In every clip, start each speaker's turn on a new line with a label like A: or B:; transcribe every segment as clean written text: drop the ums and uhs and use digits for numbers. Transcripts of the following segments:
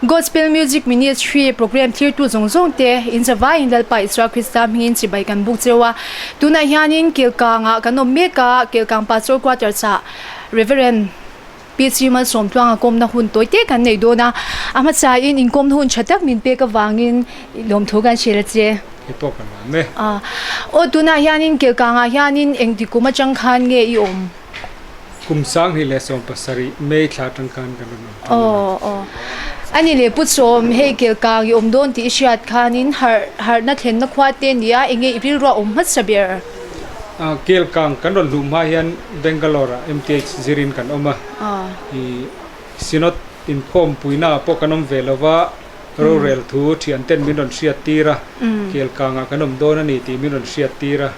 A: Gospel Music Ministry program thirtu zawng zawng te in zavaiin Lalpa Isua Krista hmingin chibai kan buk cheu a. Tunah hianin Kelkangah kan awm mek a, Kelkang Pastor Quarters ah Rev. PC Malsawmtluanga kawmna hun tawi te kan nei dawn a. A hmasain inkawmna hun tha tak min pek avangin lawmthu kan hrilh a che.
B: Hei pawh kan awm e.
A: Aw tunah hianin Kelkangah hianin engti kum atang khan nge i awm?
B: Kum 2017 May thla atang khan kan rawn awm tan a.
A: Aw aw. Ani leh Pu Sawm, hei Kelkang i awm dawn tih i hriat khanin harh harhna thlenna khua te nia enge i rilru a awm hmasa ber?
B: Kelkang kan rawn hluh hma hian Bangalore ah MTH zirin kan awm a. I Synod inkhawmpuina ah pawh kan awm ve lova, rorel thu thian ten min rawn hriat tir a, Kelkangah kan awm dawn a ni tih min rawn hriat tir a.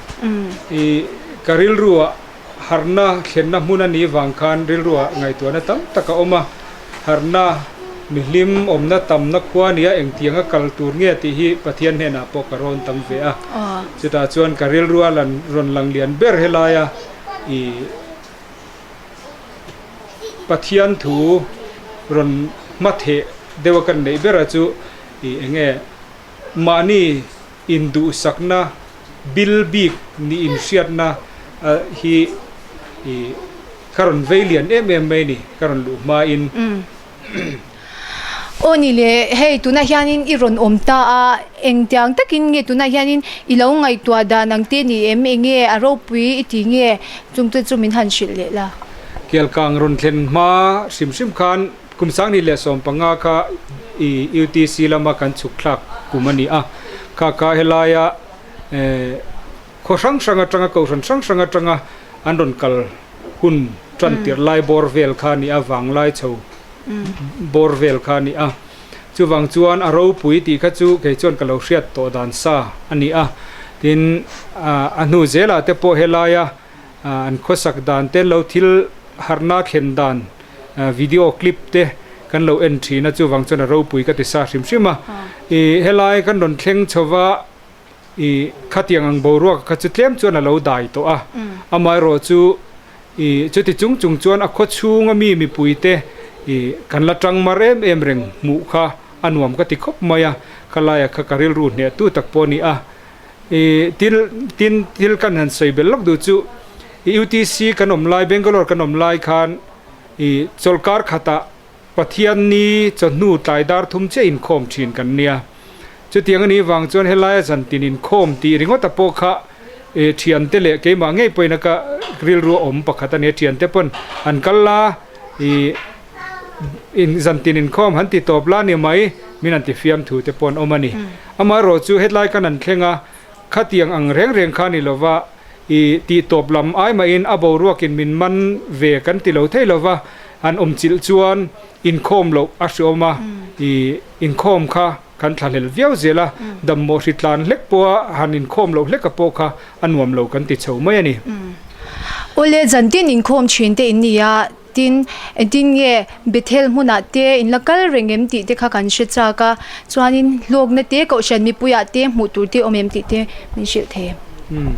B: I ka rilru ah Harhna thlenna hmun a nih vang khan rilruah ngaihtuahna tam tak a awm a, harhna mihlim awmna tamna khua nia engtianga kal tur nge tih hi Pathian hnenah pawh ka rawn tam ve a. Chutah chuan ka rilrua lan rawn lang lian ber helaia i Pathian thu rawn hmatheh deuha kan neih bera chu i enge mahni induhsakna Bill bik nih inhriatna hi i ka rawn vei lian em em mai ni, ka rawn luh hmain.
A: Aw ni le, hei tunah hianin i rawn awm ta a, engtiang takin nge tunah hianin i lo ngaihtuah dan ang te ni em, enge a ropui i ti nge chungte chu min han hrilh leh la.
B: Kelkang rawn thlen hma hrim hrim khan kum 2015 kha i UTC lama kan chhuk thlak kum a ni a, kha kha helaia Khaw hrang hrang atanga kohhran hrang hrang atanga an rawn kal hun tan tirh lai bawr vel kha a ni a, vanglai chho bawr vel kha a ni a. Chuvang chuan a ropui tih kha chu kei chuan ka lo hriat tawh dan sa a ni a. Tin, a hnu zelah te pawh helaia an khawsak dan te lo thil harhna thlen dan video clip te kan lo en thin a, chuvang chuan a ropui ka ti sa hrim hrim a. Ih helai kan rawn thleng chho va ih khatiang ang boruak kha chu tlem chuan a lo dai tawh a, amaherawh chu ih chuti chung chung chuan a khaw chhunga mi mipui te ih kan la tang mar em em reng hmuh kha a nuam ka ti khawp mai a, khalaia kha ka rilru hneh tu tak pawh a ni a. Ih thil tin thil kan han sawi belh lawk duh chu ih UTC kan awm lai Bangalore kan awm lai khan ih chawlhkar khatah Pathian ni chawhnu tlai dar thum chiah inkhawm thin kan nia. Chutiang a nih vang chuan helaia zantin inkhawm tih ringawta pawh kha ih thiante leh keimah ngei pawhin a ka rilru a awm pakhat a nia thiante pawn an kal la ih In zantin inkhawm han ti tawp la ni mai, min han ti fiam thu te pawh an awm a ni. Amaherawh chu hetlai kan han thleng a, khatiang ang reng reng kha ni lova, i tih tawp lam ai mahin a boruakin min man ve kan ti lo thei lova, han awm chilh chuan inkhawm loh a hreawm a, i inkhawm kha kan thlahlel viau zel a, dammawh hritlan hlek pawha han inkhawm loh hleka pawh kha a nuam lo kan ti chho mai a ni.
A: Awle, zantin inkhawm thin te in ni a, Tin, engtin nge Bethel hmunah te in la kal reng em tih te kha kan hre chak a, chuanin hlawkna te Kohhran mipuiah te hmuh tur te awm em tih te min hrilh thei em?
B: Umm.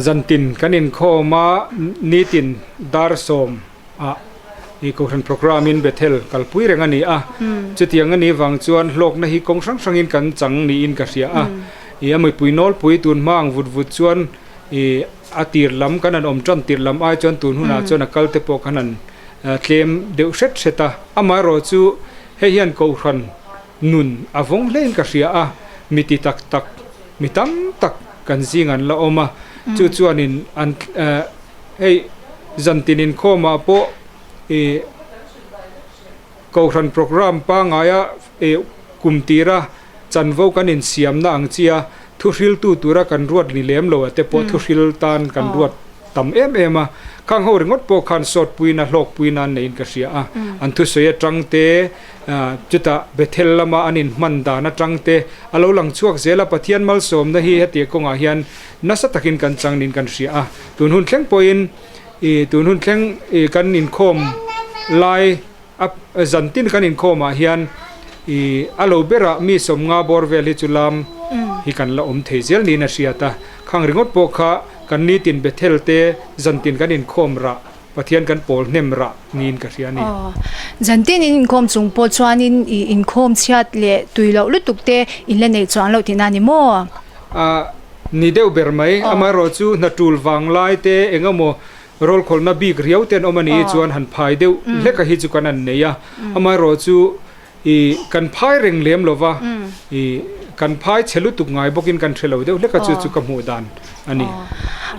B: Zantin kan inkhawm a, nitin dar sawm ah i Kohhran program in Bethel kalpui reng a ni a, chutiang a nih vang chuan hlawkna hi kawng hrang hrangin kan chang niin ka hria a, i a mipui nawlpui tun hma ang vut vut chuan i A tir lam kan han awm tan tir lam ai chuan tun hunah chuan a kal te pawh khan han tlem deuh hret hret a. Amaherawh chu hei hian Kohhran nun a vawng hlein ka hria a, mi ti tak tak, mi tam tak kan zing an la awm a. Chu chuanin an hei zantin inkhawmah pawh ih Kohhran programme pangaia ih kum tira Chanvo kan insiamna ang chia thuhriltu tura kan ruat ni lem lo a te pawh thuhril tan kan ruat tam em em a. Khang ho ringawt pawh khan sawtpuina hlawkpuina an neiin ka hria a. An thusawi atang te, chutah Bethel lama an inhman dan atang te a lo lang chhuak zel a. Pathian malsawmna hi hetiang kawngah hian nasa takin kan chang niin kan hria a. Tun hun thleng pawhin ih tun hun thleng ih kan inkhawm lai A zantin kan inkhawmah hian ih a lo berah mi sawmnga bawr vel hi chu lam hi kan la awm thei zel niin a hriat a. Khang ringawt pawh kha kan nitin Bethel te zantin kan inkhawm rah Pathian kan pawl hnem rah niin ka hria a ni.
A: Aw, zantin in inkhawm chung pawh chuanin i inkhawm chhiat leh tui loh lutuk te in la neih chuan loh tihna a ni maw?
B: A ni deuh ber mai, amaherawhchu hna tul vang lai te eng emaw rawlkhawlhna bik riau te an awm a nih chuan han phai deuh hlek a hi chu kan han nei a, amaherawhchu I kan phai reng lem lo va, i kan phai chhe lutuk ngai bawkin kan hre lo deuh hlek a, chu chu ka hmuh dan a ni.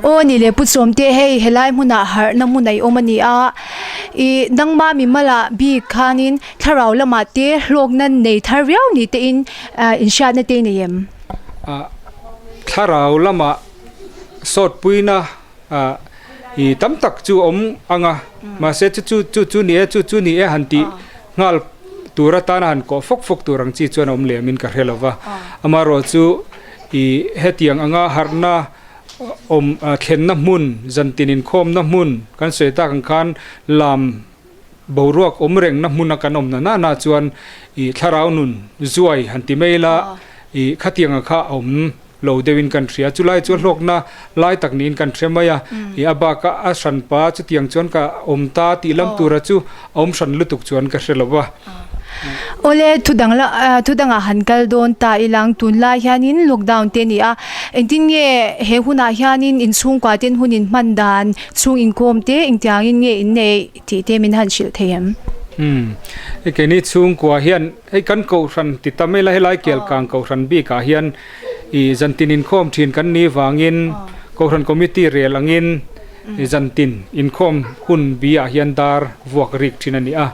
A: Aw ni le Pu Chawmte hei helai hmunah harhna hmun a i awm a ni a, i nangma mimalah bik khanin thlarau lamah te hlawkna nei thar viau ni tein inhriatna te i nei em?
B: Thlarau lamah sawtpuina I tam tak chu awm ang a, mahse chu chu chu chu ni e chu chu ni e han tih nghal tur atana han kawh fawk fawk tur ang chi chuan a awm lem in ka hre lo va. Amaherawh chu i hetiang anga harhna awm thlenna hmun, zantin inkhawmna hmun kan sawi tak ang khan lam boruak awm rengna hmuna kan awm na nana chuan i thlarau nun zuai han ti mai ila i khatianga kha a awm lo deuhin kan hria. Chulai chu a hlawkna lai tak niin kan hre mai a, ih a baka a hran pa chutiang chuan ka awm ta tih lam tura chu a awm hran lutuk chuan ka hre lo va.
A: Awle, thudang la thudangah han kal dawn ta ilang tunlai hianin lockdown te a ni a, engtin nge he hunah hianin inchhungkua ten hun inhman dan chhung inkawm te engtiangin nge inneih tih te min han hrilh thei em?
B: Umm, hei keini chhungkua hian hei kan kohhran ti ta mai la helai Kelkang kohhran bikah hian I zantin inkhawm thin kan nih vangin Kohhran Committee rel angin zantin inkhawm hun bi ah hian dar vuak rik thin a ni a.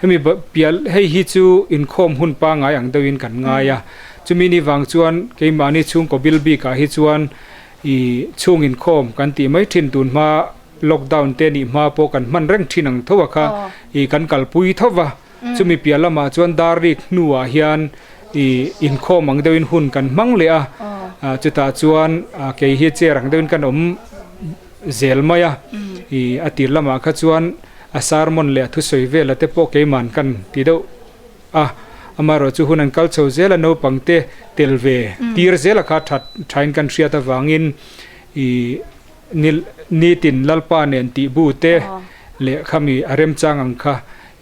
B: Hemi pial hei hi chu inkhawm hun pangai ang deuhin kan ngai a. Chumi ni vang chuan keimahni chhungkaw bil bikah hi chuan i chhung inkhawm kan tih mai thin tun hma lockdown te nih hma pawh kan hman reng thin ang tho a kha i kan kalpui tho va. Chumi piah lamah chuan dar rik hnuah hian i inkhawm ang deuhin hun kan hmang leh a, chutah chuan kei hi chair ang deuhin kan awm zel mai a, i a tir lamah kha chuan a sermon leh a thusawi vela te pawh keiman kan ti deuh a, amaherawh chu hun an kal chho zel a naupang te tel ve tir zela kha that thain kan hriat avangin i nitin Lalpa nen tih bu te leh khami a remchang ang kha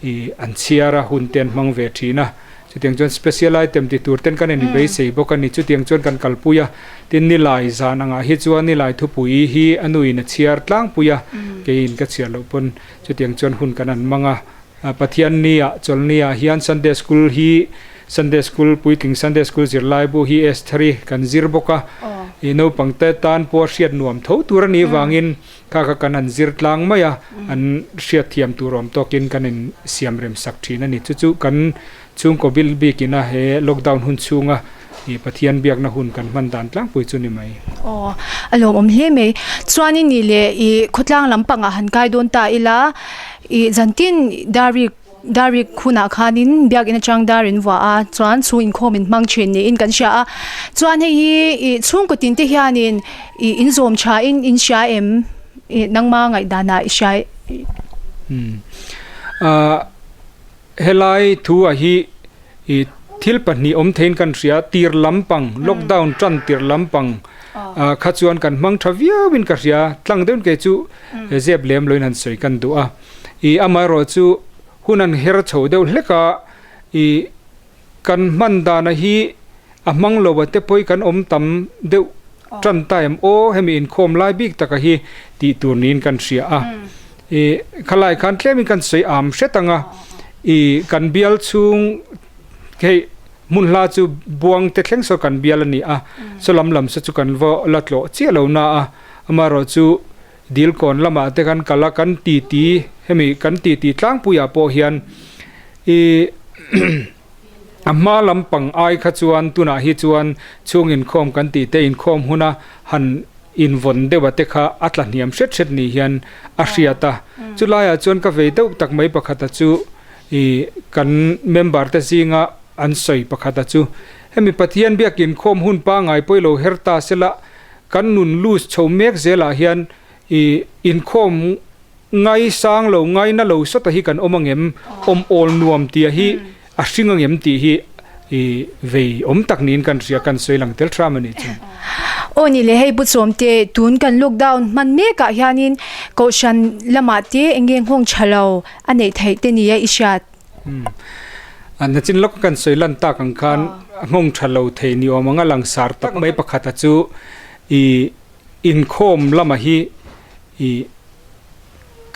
B: I an chhiar a, hun te an hmang ve thin a. Chutiang chuan special item ti tur ten kan in beisei bawk a ni. Chutiang chuan kan kalpui a, tin nilai zan angah hi chuan nilai thupui hi a nuin a chhiar tlangpui a, keiin ka chhiar loh pawn chutiang chuan hun kan an hmang a. Pathian nia chawlhni ah hian Sunday School hi Sunday School puitling Sunday School zirlaibu hi Estheri kan zir bawk a, i naupang te tan pawh a hriat nuam tho tur a nih vangin Kha kha kan han zir tlang mai a, an hriatthiam tur awm tawkin kan in siam rem sak thin a ni. Chu chu kan chhungkaw bil bikin a he lockdown hun chhunga ih Pathian biakna hun kan hman dan tlangpui chu ni mai.
A: Aw, a lawmawm hle mai. Chuanin nih leh ih khawtlang lampangah han kai dawn ta ila, ih zantin diary Darrik hunah khanin biakinn atang dar in vuah a, chuan chhung inkhawm in hmang thin niin kan hria a, chuan hei hi ih chhungkaw tin te hianin ih in zawm tha in in hria em ih nangma ngaihdanah i hria
B: Umm ah helai thu ah hi ih thil pahnih awm theiin kan hria tir lampang lockdown tan tir lampang ah kha chuan kan hmang tha viau in ka hria tlang deuhin kei chu zep lem loin han sawi kan duh a. I amaherawh chu hun an her chho deuh hlek a, i kan hman dana hi a hmang lo a te pawh kan awm tam deuh tan ta em aw hemi inkhawm lai bik taka hi tih tur niin kan hria a. I khalai khan tlemin kan sawi am hret ang a, i kan bial chhung hei hmun hla chu buang te thleng saw kan bial a ni a, saw lam lam saw chu kan va la tlawh chiah lo na a, amaherawh chu Dilkawn lamah te kan kal a, kan titi hemi kan titi tlangpuiah pawh hian ih a hma lampang ai kha chuan tunah hi chuan chhung inkhawm kan tih te inkhawm huna han invawn deuh a te kha a tla hniam hret hret ni hian a hriat a. Chulaiah chuan ka vei deuh tak mai pakhata chu ih kan member te zinga an sawi pakhata chu hemi Pathian biak inkhawm hun pangai pawilo her ta sela Kan nun loose chho mek zelah hian i inkhawm ngai sang lo, ngai na lo sawta hi kan awm angem, awm awl nuam tia hi a hring angem tih hi i vei awm tak niin kan hria, kan sawi lang tel hram a nih chu.
A: Aw ni le hei Pu Chawmte tun kan lockdown hman mek ah hianin kohhran lamah te eng nge nghawng tha lo a neih theih te nia i hriat.
B: A nachin lawk kan sawi lan tak ang khan nghawng tha lo thei ni awm anga langsar tak mai pakhata chu i inkhawm lamah hi i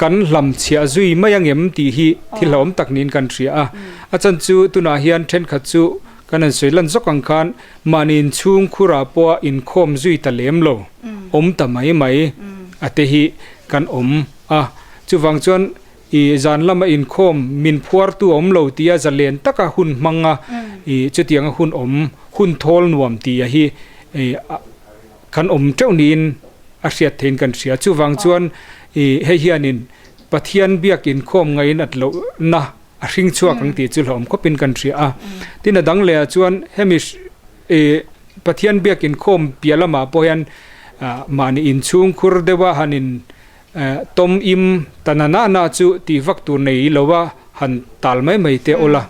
B: kan hlam chhiah zui mai angem tih hi thil hlauhawm tak niin kan hria a. A chan chu tunah hian thenkhat chu kan han sawi lan zawk ang khan mahni inchhung khurah pawha inkhawm zui ta lem lo awm ta mai mai a te hi kan awm a. Chuvang chuan i zan lama inkhawm min phuartu a awm lo tia zalen taka hun hmang a i chutianga hun awm hun thawl nuam tih a hi i kan awm teuh niin a hriat theiin kan hria. Chuvang chuan i hei hianin Pathian biak inkhawm ngaiin at lohna a hring chhuak ang tih chu hlauhawm khawpin kan hria a. Tin a dang lehah chuan hemi i Pathian biak inkhawm piah lamah pawh hian mahni inchhung khur deuha han in tawm im ta na na na chu tih vak tur nei lo a han tal mai mai teh awl a.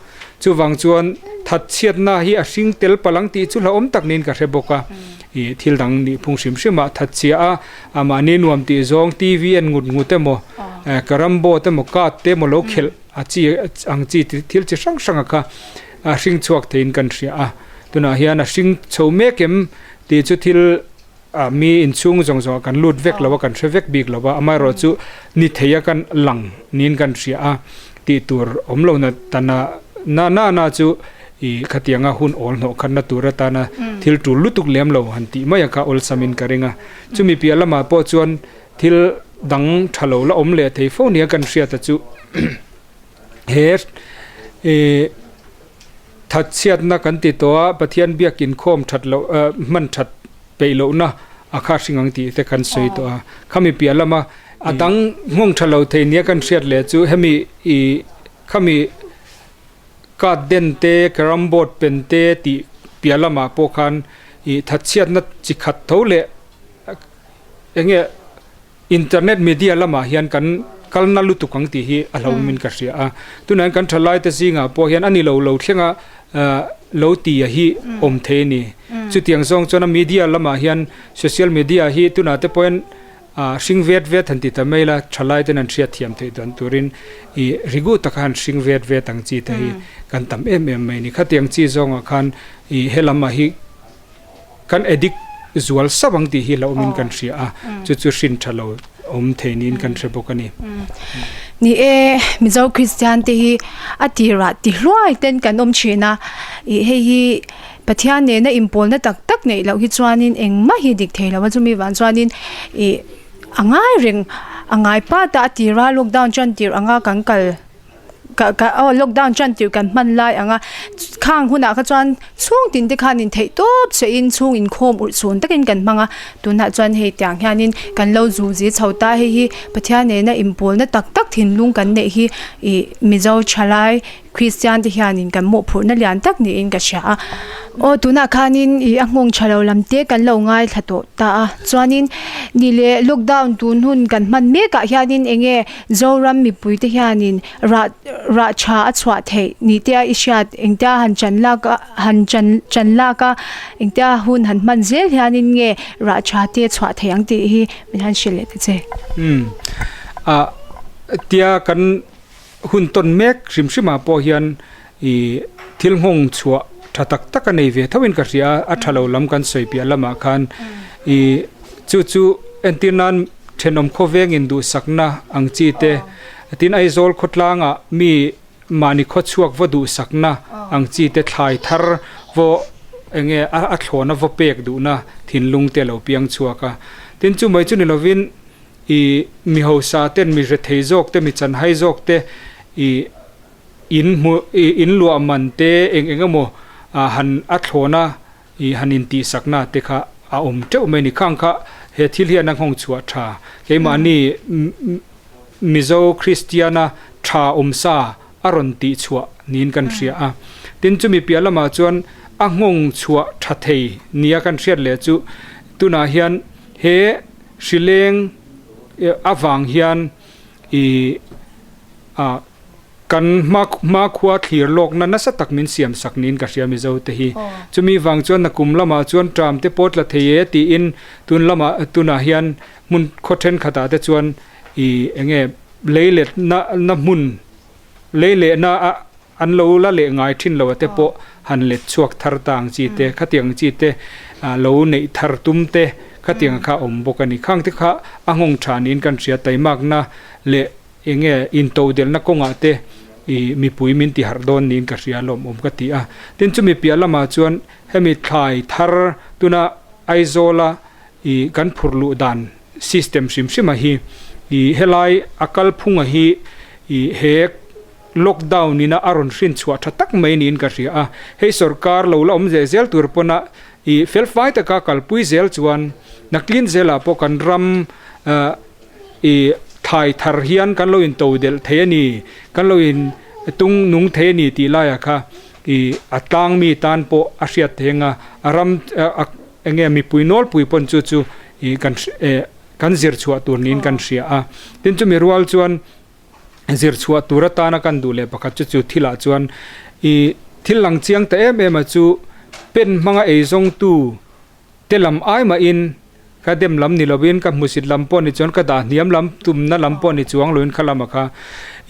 B: Chuvang chuan thatchhiatna hi a hring tel palh ang tih chu hlauhawm tak niin ka hre bawk a. Ih thil dang nih phung hrim hrim ah thatchhia a, amahni nuam tih zawng TV en ngut ngut emaw, carrom board emaw, card te emaw lo khelh a chi ang chi thil chi hrang hrang a kha a hring chhuak theiin kan hria a. Tunah hian a hring chho mek em tih chu thil A mi inchhung zawng zawngah kan lut vek lo a, kan hre vek bik lo a, amaherawhchu ni thei a kan lang niin kan hria a, tih tur awm lo na ta na na na na chu i khatianga hun awl hnawh khatna tur atana thil tul lutuk lem lo han tih mai a kha awlsamin ka ring a. Chumi piah lamah pawh chuan thil dang tha lo la awm leh thei fo nia kan hriat a chu he i Thatchhiatna kan ti tawh a, Pathian biak inkhawm that loh hman that peih lohna a kha hring ang tih te kan sawi tawh a. Khami piah lama a dang nghawng tha lo thei nia kan hriat leh chu hemi i khami card den te, carrom board pen te tih piah lamah pawh khan i thatchhiatna chi khat tho leh enge Internet media lamah hian kan kalna lutuk ang tih hi a hlauhawmin ka hria a. Tunah hian kan thalaite zingah pawh hian a ni lo lo thlenga lo ti a hi awm thei a ni. Chutiang zawng chuan a media lamah hian social media hi tunah te pawhin hring vet vet han ti ta mai la, thalaiten an hriat thiam theih dan turin i rigu taka han hring vet vet ang chi te hi kan tam em em mai a ni. Khatiang chi zawngah khan i helamah hi Kan addict zual sap ang tih hi hlauhawmin kan hria a, chu chu hrin tha lo awm thei niin kan hre bawk a ni.
A: Ni e, Mizo Kristian te hi a tirah ti hluai ten kan awm thin a, ih hei hi Pathian nena inpawlna tak tak neih loh hi chuanin engmah hi dik thei lo a, chumi vang chuanin ih a ngai reng a ngai pat a, a tira lockdown tan tir anga kan kal. Ka ka aw lockdown tan tirh kan hman lai ang a khang hunah kha chuan chhung tin te khan in theih tawp che in chhung inkhawm urh chhun takin kan hmang a tunah chuan hei tiang hianin kan lo zu zi chho ta hei hi Pathian nena inpawlna tak tak thinlung kan neih hi ih Mizo thalai Kristian te hianin kan mawhphurhna lian tak niin ka hria a aw tunah khanin ih a nghawng tha lo lam te kan lo ngaithla tawh ta a chuanin ni leh lockdown tun hun kan hman mek ah hianin eng nge Zoram mipuite hianin rah rah tha a chhuah theih ni te a i hriat engtia han chan lak a han chan chan lak a engtia hun han hman zel hianin nge rah tha te a chhuah theih ang tih hi min han hrilh leh ta che.
B: Umm ah tia kan hun tawn mek hrim hrim ah pawh hian i thil nghawng chhuah tha tak tak a nei ve tho in ka hria a, a tha lo lam kan sawi piah lamah khan i chu chu entir nan thenawm khawveng in duhsakna ang chi te tin Aizawl khawtlangah mi mahni khawchhuak va duhsakna ang chi te thlai thar vaw enge a thlawna vaw pek duhna thinlung te a lo piang chhuak a tin chu mai chu ni lovin i mi hausa ten mi rethei zawk te mi chanhai zawk te i In hmu ih in luah man te eng eng emaw ah han a thlawn a ih han intihsakna te kha a awm teuh mai a ni. Khang kha he thil hian a nghawng chhuah tha. Keimahni Mizo Kristiana tha awm sa a rawn tih chhuah niin kan hria a. Tin chumi piah lamah chuan a nghawng chhuah tha thei nia kan hriat leh chu tunah hian he hrileng avang hian ih ah. Kan hma hmakhua thlir lawkna nasa tak min siam sak niin ka hria Mizo te hi. Chumi vang chuan nakum lamah chuan tram te pawh tla thei e tiin tun lamah tunah hian hmun khaw thenkhatah te chuan ih enge lei let na na hmun lei lehna a an lo la leh ngai thin lo a te pawh han let chhuak thar ta ang chi te khatiang chi te lo neih thar tum te khatiang kha a awm bawk a ni. Khang te kha a nghawng tha niin kan hria taimakna leh Enge intodelhna kawngah te i mipui min ti harh dawn niin ka hria lawmawm ka ti a. Tin chumi piah lamah chuan hemi thlai thar tuna Aizawla i kan phurh luh dan system hrim hrima hi i helai a kalphunga hi i he lockdown ina a rawn hrin chhuah tha tak mai niin ka hria a. Hei sorkar lo la awm leh zel tur pawna i felfai taka kalpui zel chuan naklin zelah pawh kan ram I thlai thar hian kan lo in to delh thei a ni, kan lo in tung nung thei a ni tih laiah kha i a tlang mi tan pawh a hriat thei anga a ram eng nge mipui nawlpui pawn chu chu i kan kan zir chhuah tur niin kan hria a. Tin chumi rual chuan zir chhuah tur atana kan duh leh pakhat chu chu thilah chuan i thil lang chiang ta em em a chu pen hmanga eizawngtu Te lam ai mahin ka dem lam ni lovin ka hmusit lam pawh ni chuan ka dah hniam lam tumna lam pawh ni chuang loin kha lama kha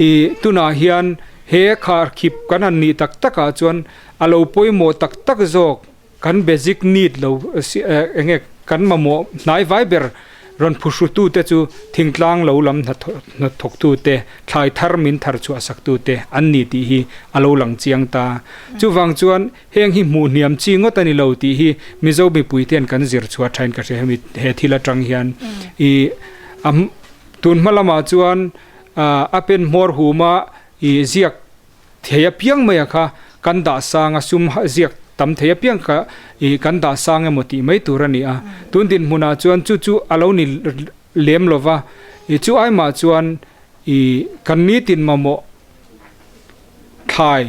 B: i tunah hian he kharkhip kan han nih tak takah chuan a lo pawimawh tak tak zawk kan basic need lo eng nge kan mamawh hnai vai ber Rawn phuhrutute chu thingtlang lo lam hnathawktute, thlai thar min thar chhuahsaktute an ni tih hi a lo lang chiang ta. Chuvang chuan heng hi hmuh hniam chi ngawt a ni lo tih hi Mizo mipuite hian kan zir chhuah thain ka hria hemi he thil atang hian. I a tun hma lamah chuan a pen hmawr huma i ziak Thei apiang mai a kha kan dah sang a, sum ziak tam thei apiang kha ih kan dah sang emaw tih mai tur a ni a. Tun dinhmunah chuan chu chu a lo ni lem lo va, ih chu ai mah chuan ih kan nitin mamawh thlai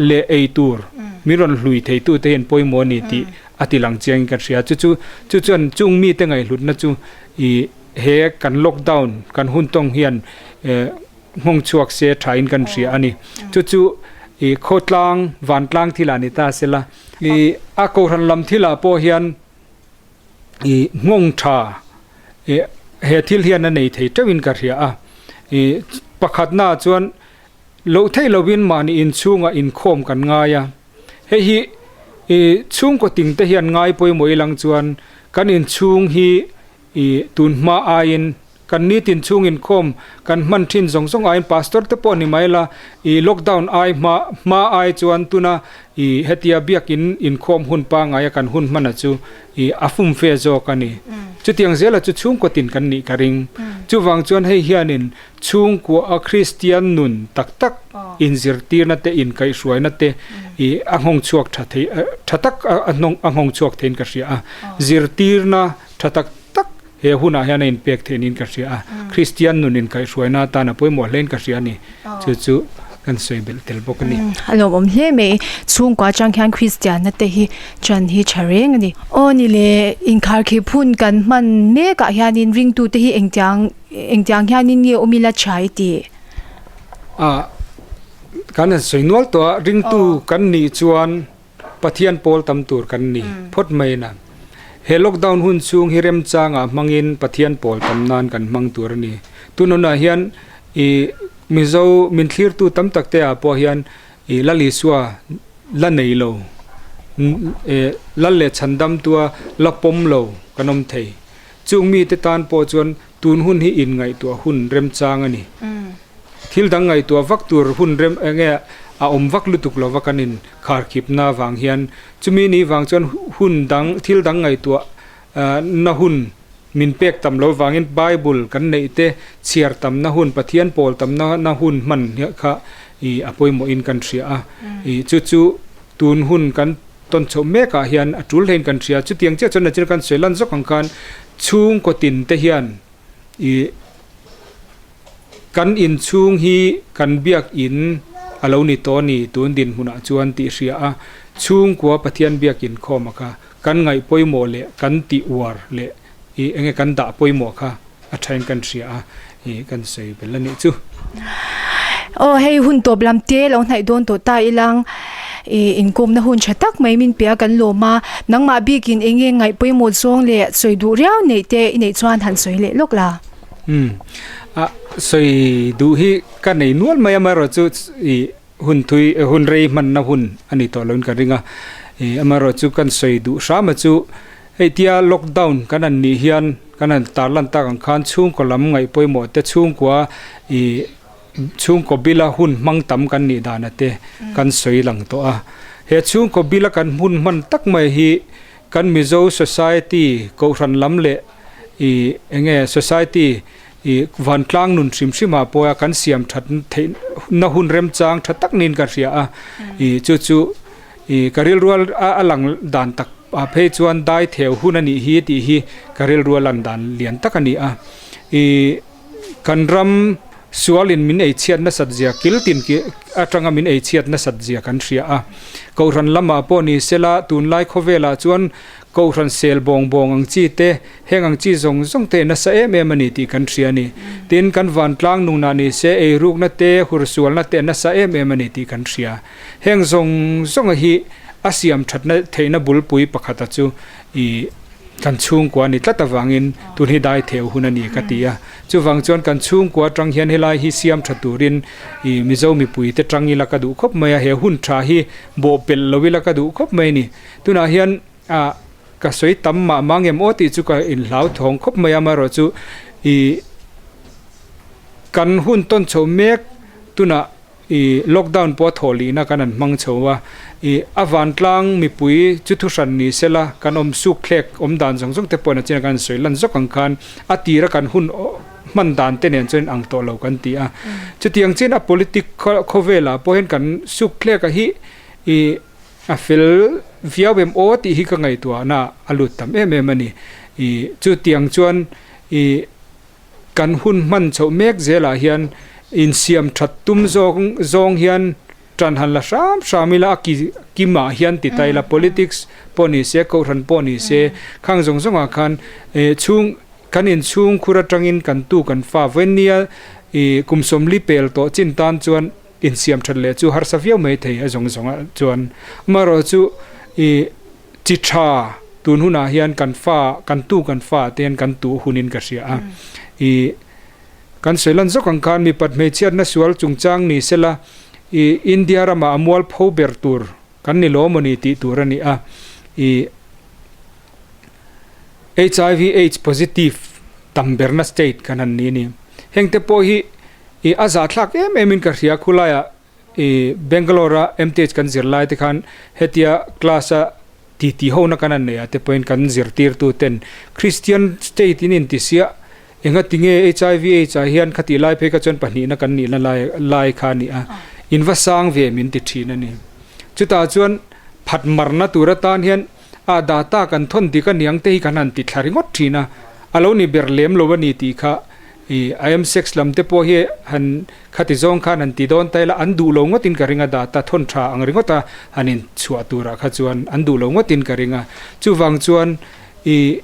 B: leh ei tur min rawn hlui thei tu te hian pawimawh a ni tih a ti lang chiangin ka hria. Chu chu chu chuan chung mite ngaihhlutna chu ih he kan lockdown kan hun tawng hian eh Hmawng chhuak se thain kan hria a ni. Chu chu i khawtlang, vantlang thilah ni ta sela. I a kohhran lam thilah pawh hian i hmawng tha i he thil hian a nei thei teuhin ka hria a. I pakhatnaah chuan loh theih lovin mahni inchhungah inkhawm kan ngai a. Hei hi i chhungkaw tingte hian ngai pawimawh ilang chuan kan inchhung hi i tun hma aiin Kan nitin chhung inkhawm kan hman thin zawng zawng aiin pastor te pawh ni mai la, i lockdown ai hma hma ai chuan tuna i hetia biakin inkhawm hun pangaia kan hun hmana chu i a fumfe zawk a ni. Chutiang zela chu chhungkaw tin kan nih ka ring. Chuvang chuan hei hianin chhungkua a Kristian nun tak tak inzirtirna te inkaihhruaina te i a nghawng chhuak tha thei tha tak a nghawng chhuak theiin ka hria a. Zirtirna tha tak tak He hunah hian a inpek theih niin ka hria a, Kristian nun inkaihhruaina atan a pawimawh hlein ka hria a ni. Chu chu kan sawi belh tel bawk a ni.
A: A lawmawm hle mai. Chhungkua atang hian Kristianna te hi chan hi tha reng a ni. Aw ni le, inkharkhip hun kan hman mekah hianin ringtute hi engtiang engtiang hianin nge awm ila tha i tih?
B: A, kan han sawi nual tawh a, ringtu kan nih chuan Pathian pawl tam tur kan ni phawt mai na. He lockdown hun chhung hi remchangah hmangin Pathian pawl tam nan kan hmang tur a ni. Tun hunah hian i Mizo min thlirtu tam tak te ah pawh hian i Lal Isua la nei lo, Lal leh Chhandamtua la pawm lo kan awm thei. Chung mite tan pawh chuan tun hun hi inngaihtuah hun remchang a ni. Thil dang ngaihtuah vak tur hun rem enge a awm vak lutuk lova kan in kharkhipna vang hian chumi ni vang chuan hun dang thil dang ngaihtuah na hun min pek tam lo vangin Bible kan neih te chhiar tamna hun Pathian pawl tamna na hun hman kha i a pawimawh in kan hria a i chu chu tun hun kan tawn chhoh mek ah hian a tul hlein kan hria chutiang chiah chuan nachin kan sawi lan zawk ang khan chhungkaw tin te hian i Kan inchhung hi kan biakin a lo ni tawh a ni tun dinhmunah chuan tih hria a, chhungkua Pathian biakin khawm a kha kan ngaih pawimawh leh kan tih uar leh ih enge kan dah pawimawh kha a thain kan hria a, ih kan sawi bel a nih chu.
A: Aw hei hun tawp lam te lo hnaih dawn tawh ta ilang ih inkawmna hun tha tak mai min pe a kan lawm a, nangmah bikin eng nge ngaih pawimawh zawng leh sawi duh riau neih te i neih chuan han sawi leh lawk la.
B: Umm a sawi duh hi ka nei nual mai amaherawhchu ih hun thui hun rei hmanna hun a ni tawh loin ka ring a, ih amaherawhchu kan sawi duh hram a chu hei tia lockdown kan han nih hian kan han tarlan tak ang khan chhungkaw lam ngaih pawimawh te chhungkua ih chhungkaw bila hun hmang tam kan nih dana te kan sawi lang tawh a, he chhungkaw bila kan hun hman tak mai hi kan Mizo society kohhran lam leh ih eng nge society ih vantlang nun hrim hrim ah pawha kan siam that theih na hun remchang tha tak niin ka hria a, ih chu chu ih ka rilrual a lang dan tak ah phei chuan dai theu hun a nih hi tih hi ka rilrual lan dan lian tak a ni a, ih. Kan ram sualin min ei chhiat nasat zia kil tin atanga min ei chhiat nasat zia kan hria a. Kohhran lamah pawh ni sela tunlai khawvelah chuan kohhran sel bawng bawng ang chi te, heng ang chi zawng zawng te nasa em em a ni tih kan hria a ni. Tin, kan vantlang nunah ni se eirukna te, hursualna te nasa em em a ni tih kan hria. Heng zawng zawnga hi a siam thatna theihna bulpui pakhata chu i. Kan chhungkua a ni tlat avangin tun hi dai theu hun a ni ka ti a. Chuvang chuan kan chhungkua atang hian helai hi siam tha turin ih Mizo mipui te tang ila ka duh khawp mai a, he hun tha hi bawh pelh lo ila ka duh khawp mai a ni. Tunah hian ah ka sawi tam mah mah ngem aw tih chu ka inhlau thawng khawp mai a, amaherawhchu ih kan hun tawn chho mek tunah I lockdown pawh a thawh lihna kan han hmang chho a, i a vantlang mipui chu thuhran ni sela kan awm suk thlek awm dan zawng zawng te pawhin a chin a kan sawi lan zawk ang khan a tira kan hun hman dan te nen chuan ang tawh lo kan ti a. Chutiang chin a politic khawvelah pawh hian kan suk thlek a hi i a fel viau em aw tih hi ka ngaihtuahna a lut tam em em a ni. I chutiang chuan i. Kan hun hman chhoh mek zelah hian insiam that tum zawng zawng hian tan han la hram hram ila a ki kimah hian ti ta ila politics pawh ni se kohhran pawh ni se khang zawng zawngah khan eh chhung kan inchhung khur atangin kan tu kan fa vawinia ih kum sawmli pel tawh chin tan chuan insiam that leh chu harsa viau mai thei a zawng zawngah chuan amaherawh chu ih Chi tha tun hunah hian kan fa, kan tu kan fa te hian kan tuh hunin ka hria a. I kan sawi lan zawk ang khan mipat hmeichhiatna sual chungchang ni sela i India ramah a mualpho ber tur kan ni lo mawni tih tur a ni a. I HIV aids positive tam berna state kan han ni a ni. Hengte pawh hi i a zahthlak em emin ka hria khulaiah I Bangalore a MTH kan zir lai te khan hetia class a titi ho na kan han nei ah te pawhin kan zirtirtu ten Christian state in inti sia enga tinge HIV aids ah hian khatih lai phei kha chuan pahnihna kan nihna lai lai kha a ni a, in va sang ve min ti thin a ni. Chutah chuan phat marna tur atan hian a data kan thawn dik aniang te hi kan han ti thla ringawt thin a, a lo ni ber lem lo a ni tih kha I I am sex lam te pawh hi han khati zawng khan han ti dawn ta ila an duh lo ngawtin ka ring a data thawn tha ang ringawt a han in chhuah turah kha chuan an duh lo ngawtin ka ring a. Chuvang chuan i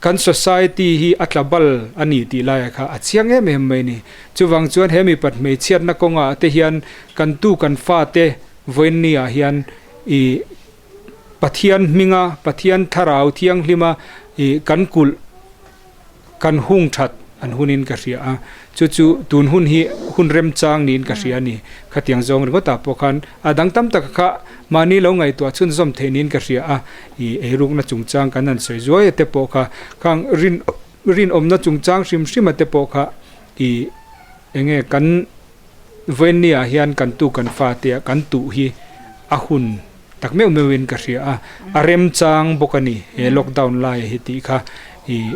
B: kan society hi a tla bal a ni tih laiah kha a chiang em em mai ni. Chuvang chuan he mipat hmeichhiatna kawngah te hian kan tu kan fate vawiinni ah hian i Pathian hminga Pathian thlarau thianghlima i kan kulh Kan hung that an hunin ka hria a, chu chu tun hun hi hun remchang niin ka hria a ni. Khatiang zawng ringawtah pawh khan a dang tam taka kha mahni lo ngaihtuah chhunzawm theih niin ka hria a, ih eirukna chungchang kan han sawi zuai a te pawh kha khang rin rinawmna chungchang hrim hrim a te pawh kha ih eng nge kan vawiinniah hian kan tu kan fate ah kan tuh hi a hun tak meuh meuhin ka hria a, a remchang bawk a ni he lockdown lai hi tih kha ih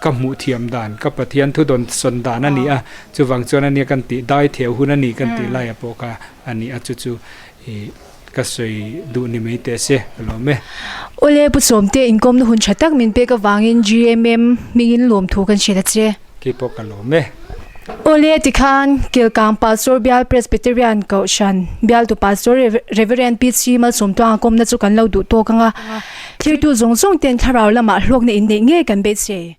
B: ka hmuh thiam dan ka Pathian thu dawn sawn dan a ni a, chuvang chuan ania kan tih dai theu hun a ni kan tih laia pawh kha a ni a chu chu ih ka sawi duh ni mai teh se ka lawm e.
A: Awle Pu Sawmte inkawmna hun tha tak min pek avangin GMM hmingin lawmthu kan hrilh a che.
B: Keipawh ka lawm e.
A: Awle tikhan Kilkang Pastor Bial Presbyterian Kohhran Bialtu Pastor Reverend PC Malsawmtuanga kawmna chu kan lo duh tawk ang a, thirtu zawng zawng ten thlarau lamah hlawkna inneih ngei kan beisei.